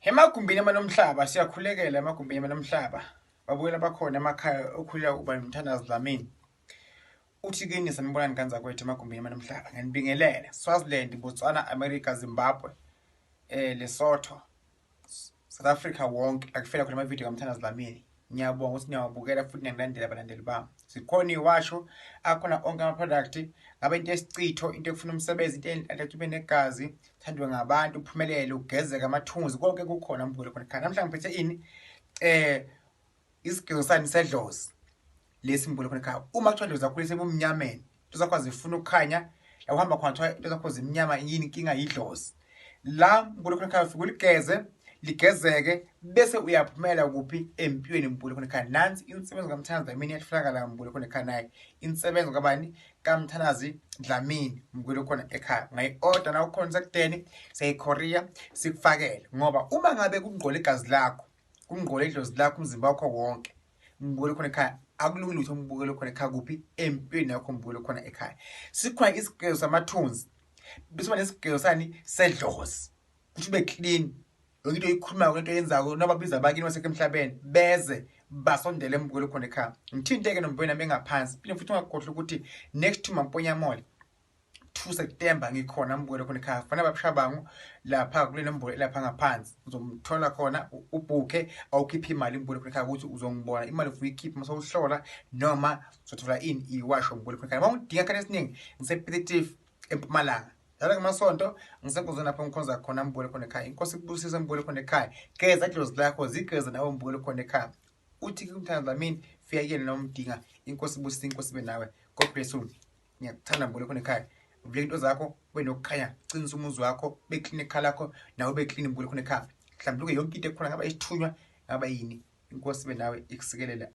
Emagumbini amanomhlaba siyakhulekela emagumbini amanomhlaba babukela bakhona emakhaya okhuleka uba nomthandazo Dlamini uthi kini sanibonani ngane zakwethu emagumbini amanomhlaba ngiyanibingelela Swaziland, Botswana, America, Zimbabwe, Lesotho, South Africa wonke akufela khona amavidiyo kaMthandazo Dlamini. Ngiyabonga ukuthi niyawabukela futhi niyangilandela abalandeli bami. Zikhona iwasho akhona onke ama-product ngabe into yesichitho into yokufuna umsebenzi into enhlanhla ube negazi thandwe ngabantu uphumelele ugezeke amathunzi konke kukhona mbukele khona ekhaya. Namhlanje ngiphethe ini isigezo sani sedlozi lesi mbukele khona ekhaya. Uma kuthiwa idlozi lakho lisebumnyameni into zakho zifuna ukukhanya la uhamba khona kuthiwa into zakho zimnyama yini inkinga yidlozi la mbukele khona ekhaya ufike uligeze ligezeke bese uyaphumela kuphi empilweni mbukele khona ekhaya. Nansi insebenzo kaMthandazi Dlamini iyatholakala mbukele khona ekhaya naye insebenzo kabani kaMthandazi Dlamini mbukele khona ekhaya ungayi-order na ukhona sekudeni siyayikhoriya sikufakele ngoba uma ngabe kungqola igazi lakho kungqola idlozi lakho umzimba wakho wonke mbukele khona ekhaya akulungi lutho umbukele khona ekhaya kuphi empilweni yakho mbukele khona ekhaya sikhona isigezo samathunzi bese nesigezo sani sedlozi ukuthi ube clean yonke into oyikhulumayo lento oyenzako nababiza abakini basekho emhlabeni beze basondele embukele khona ekhaya ngithinte-ke nombweni nami engaphansi phinde futhi ungakhohlwa ukuthi next to Mamponya Mall 2 September ngikhona mbukele khona ekhaya fana babushabangu lapha kule nombolo elapha ngaphansi uzomthola khona ubhukhe awukhiphe imali mbukele khona ekhaya ukuthi uzongibona imali ufuna uyikhiphe uma sewuhlola noma uzothola ini iwasho mbukele khona ekhaya uma ungidinga khona esiningi ngisePiet eMpumalanga njalo ngamasonto ngisenkonzweni lapho ngikhonza khona mbukele khona ekhaya inkosi ikubusise mbukele khona ekhaya geza idlozi lakho zigeze nawe mbukele khona ekhaya uthi kumthanda Dlamini fika kuyena noma umdinga inkosi ibusise inkosi ibe nawe God bless you ngiyakuthanda mbukele khona ekhaya uvule into zakho ube nokukhanya qinisa umuzi wakho ube clean ekhaya lakho nawe ube clean mbukele khona ekhaya hlambuluke yonke into ekhona ngaba isithunywa ngaba yini inkosi ibe nawe ikusikelele.